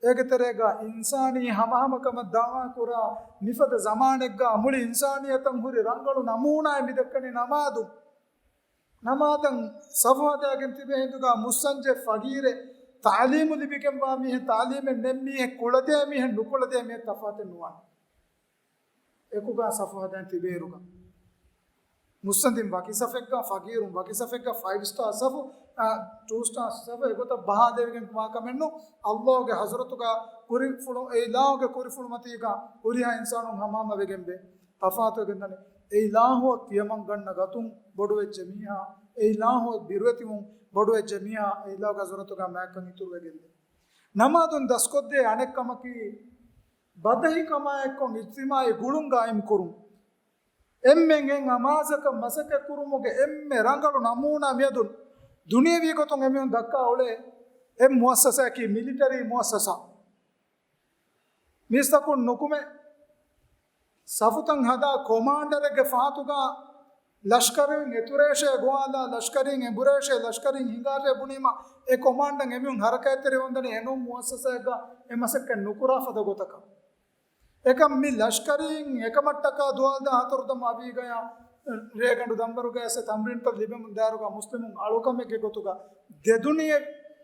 އޭގެ ތެރޭގަ އިންސާނީ ހަމަހަމަކަމަށް ދަޢުވާ ކުރާ މިފަދަ ޒަމާނެއްގަ މުޅި އިންސާނިއްޔަތަށް ހުރި ރަނގަޅު ނަމޫނާއެއް މިދައްކަނީ ނަމާދު. ނަމާދަށް ޞަފު ހަދާގެން ތިބޭ ހިނދުގަ މުއްސަންޖެ ފަގީރެއް، ތަޢުލީމު ލިބިގެންވާ މީހެއް، ތަޢުލީމެއް ނެތް މީހެއް، ކުޅަދޭ މީހެއް، ނުކުޅަދޭ މީހެއް ތަފާތެއް ނުވާނެ. އެކުގަ ޞަފު ހަދާން ތިބޭއިރުގަ މުއްސަނދިން ވަކި ސަފެއްގަ، ފަގީރުން ވަކި ސަފެއްގަ، ފައިވް ސްޓާ ސަފު، އާ، ޓޫ ސްޓާ ސަފު، އެގޮތަށް ބަހާލެވިގެން ވާ ކަމެއްނު. އައްލާހުގެ ޙަޟްރަތުގަ ކުރިފުޅު، އެ އިލާހުގެ ކުރިފުޅުމަތީގަ ހުރިހާ އިންސާނުން ހަމަހަމަ ވެގެންވޭ. ތަފާތުވެގެންދަނީ. އެ އިލާހުއަށް ތިޔަމަން ގަންނަ ގަތުން ބޮޑުވެއްޖެ މީހާ، އެ އިލާހުއަށް ބިރުވެތިވުން ބޮޑުވެއްޖެ މީހާ، އެ އިލާހުގެ ޙަޟްރަތުގަ މާތްކަން އިތުރުވެގެންދޭ. ނަމާދުން ދަސްކޮށްދޭ އަނެއް ކަމަކީ، ބަދަހިކަމާއެއްކޮށް އިޖްތިމާޢީ ގުޅުން ގާއިމް ކުރުން. އެންމެން އެއް ނަމާދަކަށް މަސައްކަތް ކުރުމުގެ އެންމެ ރަނގަޅު ނަމޫނާ މިއަދު ދުނިޔެވީ ގޮތުން އެމީހުން ދައްކާ އުޅޭ އެއް މުއައްސަސާއަކީ މިލިޓަރީ މުއައްސަސާ. މީސްތަކުން ނުކުމެ، ސަފުތައް ހަދާ ކޮމާންޑަރެއްގެ ފަހަތުގަ ލަޝްކަރީން އެތުރޭށޭ ގޮވާލާ، ލަޝްކަރީން އެބުރޭށޭ، ލަޝްކަރީން ހިނގާށޭ ބުނީމަ، އެ ކޮމާންޑަރު އެމީހުން ހަރަކާތްތެރިވަންދަނީ އެނޫން މުއައްސަސާއެއްގަ އެ މަސައްކަތް ނުކުރާ ފަދަ ގޮތަކަށް. އެކަން މި ލަޝްކަރީން އެކަމަށްޓަކާ ދުވާލުދާ ހަތަރުދަމް އަވީގަޔާ ރޭގަނޑު ދަންވަރުގަޔަސް ތަމްރީންތައް ލިބެމުން ދާއިރުގަ މުސްލިމުން އަޅުކަމެއްގެ ގޮތުގަ ދެދުނިޔެ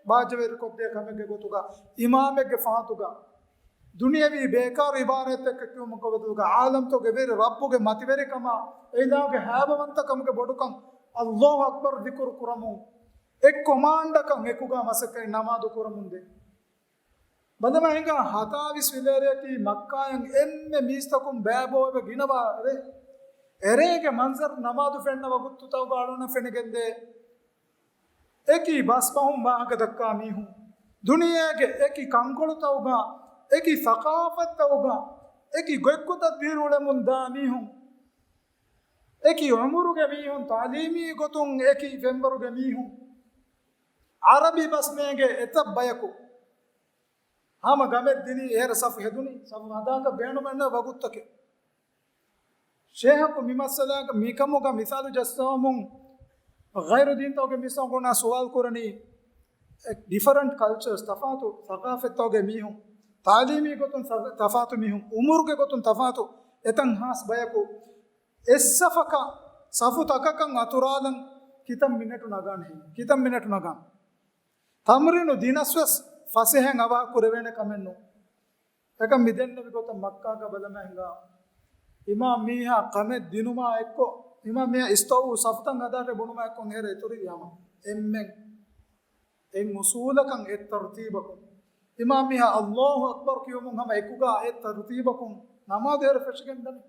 ބާއްޖަވެރިކޮށްދޭ ކަމެއްގެ ގޮތުގަ އިމާމެއްގެ ފަހަތުގަ ދުނިޔެވީ ބޭކާރު އިބާރާތްތަކެއް ކިޔުމުގެ ބަދަލުގަ ޢާލަމްތަކުގެ ވެރި ރައްބުގެ މަތިވެރިކަމާ އެ އިލާހުގެ ހައިބަވަންތަކަމުގެ ބޮޑުކަން އައްލާހު އަކްބަރު ޛިކުރު ކުރަމުން އެއްކޮމާންޑަކަށް އެކުގަ މަސައްކަތް ނަމާދު ކުރަމުންދޭ. ބަލަމާ ހިނގާ ހަތާވީސް ފިލޭރެއަކީ މައްކާއަށް އެންމެ މީސްތަކުން ބައިބޯވެ ގިނަވާ ރޭ. އެރޭގެ މަންޒަރު ނަމާދު ފެންނަ ވަގުތުތަކުގަ އަޅުނަ ފެނިގެންދޭ. އެކި ބަސްބަހުން ވާހަކަ ދައްކާ މީހުން، ދުނިޔޭގެ އެކި ކަންކޮޅުތަކުގަ، އެކި ސަޤާފަތްތަކުގަ، އެކި ގޮތްގޮތަށް ދިރިއުޅެމުން ދާ މީހުން، އެކި އުމުރުގެ މީހުން، ތަޢުލީމީ ގޮތުން އެކި ފެންވަރުގެ މީހުން، ޢަރަބި ބަސް ނޭނގޭ އެތައް ބަޔަކު ހަމަ ގަމެއް ދިނީ އޭރަ ސަފު ހެދުނީ، ސަފު ހަދާކަށް ބޭނުމެއްނެތް ވަގުތުތަކެއް. ޝޭހަކު މި މައްސަލާގަ މިކަމުގަ މިސާލު ޖައްސަވަމުން، ޣައިރު ދީންތަކުގެ މީސްތަކުންނާ ސުވާލު ކުރަނީ، ޑިފަރެންޓް ކަލްޗަރސް، ތަފާތު ސަޤާފަތްތަކުގެ މީހުން، ތަޢުލީމީ ގޮތުން ތަ-، ތަފާތު މީހުން، އުމުރުގެ ގޮތުން ތަފާތު އެތައް ހާސް ބަޔަކު އެއްސަފަކަށް ސަފުތަކަކަށް އަތުރާލަން ކިތައް މިނެޓު ނަގާނެ ހެއްޔޭ؟ ކިތައް މިނެޓު ނަގާނެ؟ ތަމްރީނު ދިނަސްވެސް ފަސޭހައިން އަވަހަށް ކުރެވޭނެ ކަމެއް ނޫން. އެކަން މި ދެންނެވި ގޮތަށް މައްކާގަ ބަލަމާ ހިނގާ އިމާމް މީހާ ކަމެއް ދިނުމާ އެއްކޮށް، އިމާމް މީހާ އިސްތަވު ސަފުތައް ހަދާށޭ ބުނުމާ އެއްކޮށް އެހެރަ އިތުރުވި ހަމަ އެންމެން އެއް އުސޫލަކަށް އެއް ތަރުތީބަކުން، އިމާމް މީހާ އައްލާހު އަކްބަރު ކިޔުމުން ހަމަ އެކުގަ އެއް ތަރުތީބަކުން ނަމާދު އެހެރަ ފެށިގެން ދަނީ.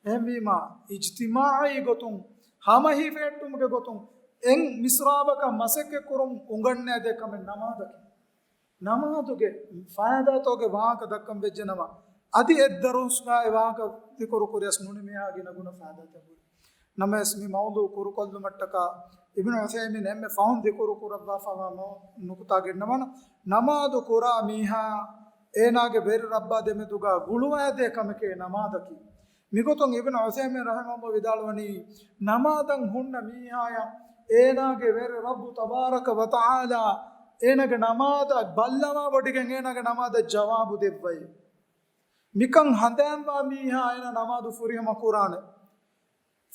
އެހެންވީމާ، އިޖްތިމާޢީ ގޮތުން، ހަމަ ހިފެހެއްޓުމުގެ ގޮތުން، އެއް މިސްރާބަކަށް މަސައްކަތް ކުރުން އުނގަންނައިދޭ ކަމެއް ނަމާދަކީ. ނަމާދުގެ ފައިދާތަކުގެ ވާހަކަ ދައްކަން ވެއްޖެ ނަމަ، އަދި އެއް ދަރުސްގައި ވާހަކަ ދިކުރު ކުރިޔަސް ނުނިމިހާ ގިނަ ގުނަ ފައިދާތައް ހުރި. ނަމަވެސް މި މައުޟޫ ކުރުކޮށްލުމަށްޓަކާ، އިބްނު ޢުޘައިމީން އެންމެ ފަހުން ދިކުރު ކުރައްވާފަވާ މަ-، ނުކުތާ ގެންނަވާނަ، ނަމާދު ކުރާ މީހާ އޭނާގެ ވެރި ރައްބާ ދެމެދުގަ ގުޅުވައިދޭ ކަމެކޭ ނަމާދަކީ. މިގޮތުން އިބްނު ޢުޘައިމީން ރަޙިމަހުﷲ ވިދާޅުވަނީ، ނަމާދަށް ހުންނަ މީހާޔަށް އޭނާގެ ވެރި ރައްބު ތަބާރަކަ ވަތަޢާލާ އޭނާގެ ނަމާދަށް ބައްލަވާވޮޑިގެން އޭނާގެ ނަމާދަށް ޖަވާބު ދެއްވައޭ. މިކަން ހަނދާންވާ މީހާ އޭނާ ނަމާދު ފުރިހަމަ ކުރާނެ.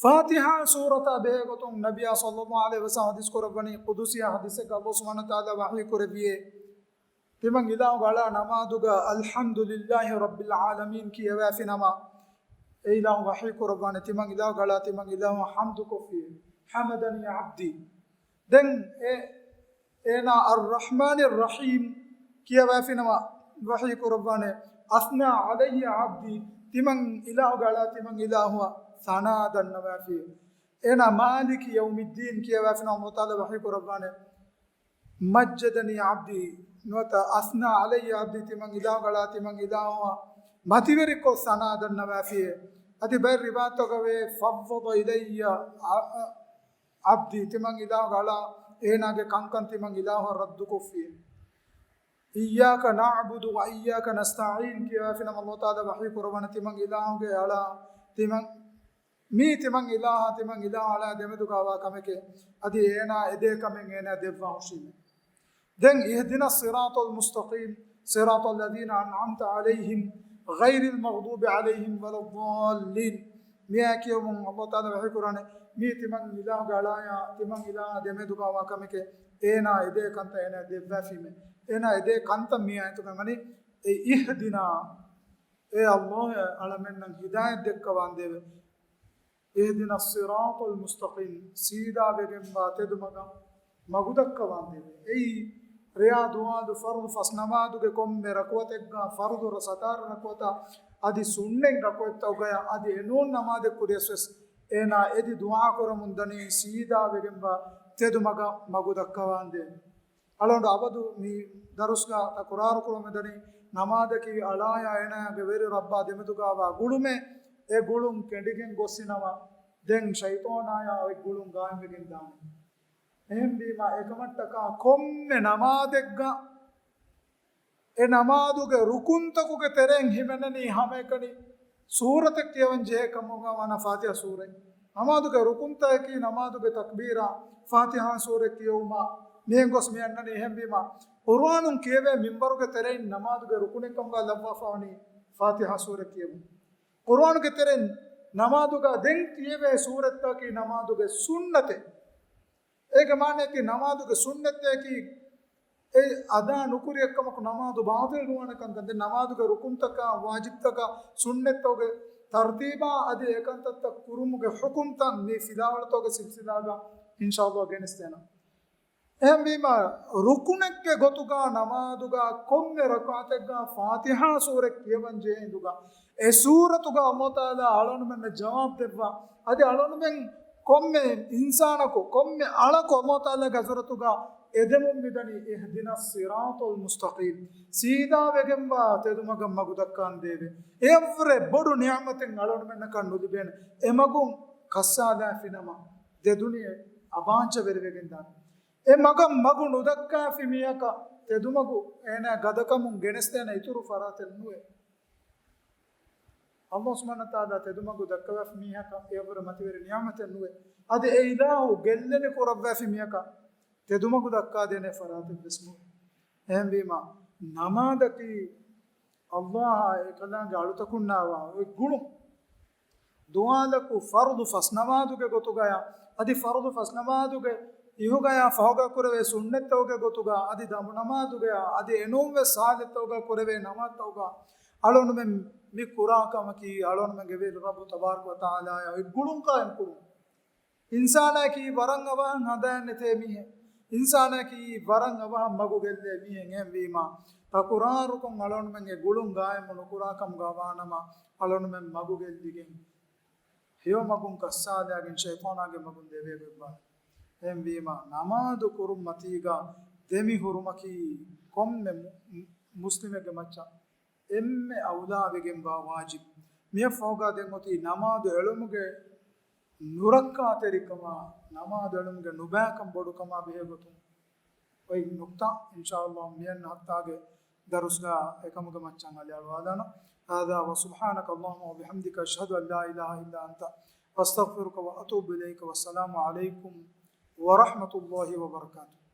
ފާތިޙާ ސޫރަތާ ބެހޭ ގޮތުން ނަބިއްޔާ ޞައްލައްލާހު ޢަލައިހި ވަސައްލަމަ ޙަދީޘް ކުރައްވަނީ ޤުދުސީ ޙަދީޘެއްގަ ﷲ ސުބްޙާނަހޫ ވަތަޢާލާ ވަޙީ ކުރެއްވިއޭ، ތިމަން އިލާހުގެ އަޅާ ނަމާދުގަ އަލްޙަމްދުލިއްލާހި ރައްބިލް ޢާލަމީން ކިޔަވައިފިނަމަ، އެ އިލާހު ވަޙީ ކުރައްވާނެ، ތިމަން އިލާހުގެ އަޅާ ތިމަން އިލާހު ޙަމްދު ކޮށްފިއޭ. ޙަމަދަނީ ޢަބްދީ. ދެން އެ އޭނާ އައްރަޙްމާނިއް ރަޙީމް ކިޔަވައިފިނަމަ ވަޙީ ކުރައްވާނެ، އަޘްނާ ޢަލައްޔަ ޢަބްދީ، ތިމަން އިލާހުގެ އަޅާ ތިމަން އިލާހުއަށް ޘަނާ ދަންނަވައިފި. އޭނާ މާލިކި ޔައުމިއްދީން ކިޔަވައިފިނަމަ ﷲ ތަޢާލާ ވަޙީ ކުރައްވާނެ، މައްޖަދަނީ ޢަބްދީ، ނުވަތަ އަޘްނާ ޢަލައްޔަ ޢަބްދީ، ތިމަން އިލާހުގެ އަޅާ ތިމަން އިލާހުއަށް މަތިވެރިކޮށް ޘަނާ ދަންނަވައިފި. އަދި ބައެއް ރިވާޔަތްތަކުގައި ވޭ، ފައްވަޟަ އިލައްޔަ ޢަ-، ޢަ-، ޢަބްދީ، ތިމަން އިލާހުގެ އަޅާ އޭނާގެ ކަންކަން ތިމަން އިލާހުއަށް ރައްދުކޮށްފި. އިއްޔާކަ ނަޢުބުދު ވަ އިއްޔާކަ ނަސްތަޢީން ކިޔަވައިފިނަމަ ﷲ ތަޢާލާ ވަޙީ ކުރައްވާނެ، ތިމަން އިލާހުގެ އަޅާ، ތިމަން، މީ ތިމަން އިލާހާ، ތިމަން އިލާހު އަޅާ ދެމެދުގަވާ ކަމެކޭ. އަދި އޭނާ އެދޭ ކަމެއް އޭނާ ދެއްވާ ހުށީމޭ. ދެން اهدنا الصراط المستقيم صراط الذين أنعمت عليهم غير المغضوب عليهم ولا الضالين. މިއާ ކިޔަވަމުން ﷲ ތަޢާލާ ވަޙީ ކުރާނެ، މީ ތިމަން އިލާހުގެ އަޅާޔާ، ތިމަން އިލާހާ ދެމެދުގަވާ ކަމެކޭ، އޭނާ އެދޭ ކަންތައް އޭނާ ދެއްވާފީމޭ. އޭނާ އެދޭ ކަންތައް މި އާޔަތުގަ ވަނީ، އެ اهدنا، އޭ ﷲ އަޅަމެންނަށް ހިދާޔަތް ދެއްކަވާނދޭވެ. اهدنا الصراط المستقيم، ސީދާވެގެންވާ ތެދުމަގަށް މަގުދައްކަވާނދޭވެ. އެއީ، ރެޔާ ދުވާލު ފަރުޟު ފަސް ނަމާދުގެ ކޮންމެ ރަކުޢަތެއްގަ، ފަރުޟު ރަ-، ސަތާރަ ރަކުޢަތާ އަދި ސުންނަތް ރަކުޢަތްތަކުގަޔަށް އަދި އެނޫން ނަމާދެއް ކުރިޔަސްވެސް، އޭނާ އެދި ދުޢާ ކުރަމުން ދަނީ ސީދާވެގެންވާ ތެދުމަގަށް މަގުދައްކަވާނދޭވެ. އަޅުގަނޑު އަބަދު މި ދަރުސްގަ ތަކުރާރު ކުރަމުން ދަނީ، ނަމާދަކީ އަޅާޔާ އޭނާގެ ވެރި ރައްބާ ދެމެދުގަވާ ގުޅުމޭ. އެ ގުޅުން ކެނޑިގެން ގޮއްސިނަމަ، ދެން ޝައިޠާނާޔާ އޮތް ގުޅުން ގާއިމްވެގެން ދާނެ. އެހެންވީމާ، އެކަމަށްޓަކާ ކޮންމެ ނަމާދެއްގަ އެ ނަމާދުގެ ރުކުންތަކުގެ ތެރެއިން ހިމެނެނީ ހަމައެކަނި ސޫރަތެއް ކިޔަވަން ޖެހޭ ކަމުގަ ވާނަ ފާތިޙާ ސޫރަތް. ނަމާދުގެ ރުކުންތަކަކީ ނަމާދުގެ ތަކްބީރާ ފާތިޙާ ސޫރަތް ކިޔެވުމާ މިހެން ގޮސް މި އަންނަނީ. އެހެންވީމާ، ޤުރުއާނުން ކިޔެވޭ މިންބަރުގެ ތެރެއިން ނަމާދުގެ ރުކުނެއް ކަމުގަ ލައްވާފަވަނީ ފާތިޙާ ސޫރަތް ކިޔެވުން. ޤުރުއާނުގެ ތެރެއިން ނަމާދުގަ ދެން ކިޔެވޭ ސޫރަތްތަކަކީ ނަމާދުގެ ސުންނަތެއް. އޭގެ މާނައަކީ ނަމާދުގެ ސުންނަތްތަކަކީ އެ އަދާ ނުކުރި އެއްކަމަކު ނަމާދު ބާޠިލް ނުވާނެ ކަންކަން. ދެން ނަމާދުގެ ރުކުންތަކާ، ވާޖިބްތަކާ، ސުންނަތްތަކުގެ ތަރުތީބާ އަދި އެކަންތައްތައް ކުރުމުގެ ޙުކުމްތައް މި ފިލާވަޅުތަކުގެ ސިލްސިލާގަ އިންޝާﷲ ގެނެސްދޭނަން. އެހެންވީމާ، ރުކުނެއްގެ ގޮތުގަ ނަމާދުގަ ކޮންމެ ރަކުޢަތެއްގަ ފާތިޙާ ސޫރަތް ކިޔަވަން ޖެހޭ ހިނދުގަ، އެ ސޫރަތުގަ ﷲ ތަޢާލާ އަޅުގަނޑުމެންނަށް ޖަވާބު ދެއްވާ. އަދި އަޅުގަނޑުމެން ކޮންމެ އިންސާނަކު، ކޮންމެ އަޅަކު ﷲ ތަޢާލާގެ ޙަޟްރަތުގަ އެދެމުން މިދަނީ اهدنا الصراط المستقيم، ސީދާވެގެންވާ ތެދުމަގަށް މަގު ދައްކާނދޭވެ. އެއަށްވުރެ ބޮޑު ނިޢުމަތެއް އަޅުގަނޑުމެންނަކަށް ނުލިބޭނެ. އެ މަގުން ކައްސާލާފިނަމަ، ދެ ދުނިޔެ އަބާންޗަވެރިވެގެން ދާނެ. އެ މަގަށް މަގު ނުދައްކާފި މީހަކަށް ތެދުމަގު އޭނާ ގަދަކަމުން ގެނެސްދޭނެ އިތުރު ފަރާތެއް ނުވޭ. ﷲ ސުބްޙާނަހޫ ވަތަޢާލާ ތެދުމަގު ދައްކަވާފި މީހަކަށް އެއަށްވުރެ މަތިވެރި ނިޢުމަތެއް ނުވޭ. އަދި އެ އިލާހު ގެއްލެނި ކުރައްވާފި މީހަކަށް ތެދުމަގު ދައްކާދޭނެ ފަރާތެއް ވެސް ނުވޭ. އެހެންވީމާ، ނަމާދަކީ ﷲ އާ އެކަލާނގެ އަޅުތަކުންނާވާ އޮތް ގުޅުން. ދުވާލަކު ފަރުޟު ފަސް ނަމާދުގެ ގޮތުގަޔާ، އަދި ފަރުޟު ފަސް ނަމާދުގެ އިހުގަޔާ ފަހުގަ ކުރެވޭ ސުންނަތްތަކުގެ ގޮތުގަ، އަދި ދަމު ނަމާދުގަޔާ، އަދި އެނޫންވެސް ހާލަތްތަކުގަ ކުރެވޭ ނަމާދުތަކުގަ އަޅުންމެން މި ކުރާ ކަމަކީ އަޅުންމެންގެ ވެރި ރައްބު ތަބާރަކަ ވަތަޢާލާއާ އެއްގުޅުން ޤާއިމް ކުރުން. އިންސާނާއަކީ ވަރަށް އަވަހަށް ހަނދާން ނެތޭ މީހެއް. އިންސާނާއަކީ ވަރަށް އަވަހަށް މަގު ގެއްލޭ މީހެއް. އެހެންވީމާ، ތަކުރާރުކޮށް އަޅުންމެންގެ ގުޅުން ގާއިމު ނުކުރާ ކަމުގަ ވާނަމަ، އަޅުންމެން މަގު ގެއްލިގެން، ހެޔޮ މަގުން ކައްސާލާގެން ޝައިޠާނާގެ މަގުން ދެވޭގޮތްވާނެ. އެހެންވީމާ، ނަމާދު ކުރުން މަތީގަ ދެމި ހުރުމަކީ ކޮންމެ މު-، މު-، މުސްލިމެއްގެ މައްޗަށް އެންމެ އައުލާވެގެންވާ ވާޖިބު. މިއަށްފަހުގަ ދެން އޮތީ ނަމާދު އެޅުމުގެ ނުރައްކާތެރިކަމާ، ނަމާދު އެޅުމުގެ ނުބައިކަން ބޮޑުކަމާ ބެހޭ ގޮތުން އޮތް ނުކްތާ، އިންޝާﷲ، މިއަންނަ ހަފްތާގެ ދަރުސްގަ އެކަމުގެ މައްޗަށް އަލިއަޅުވާލާނަ. هذا وسبحانك اللهم وبحمدك، أشهد أن لا إله إلا أنت، أستغفرك وأتوب إليك. والسلام عليكم ورحمة الله وبركاته.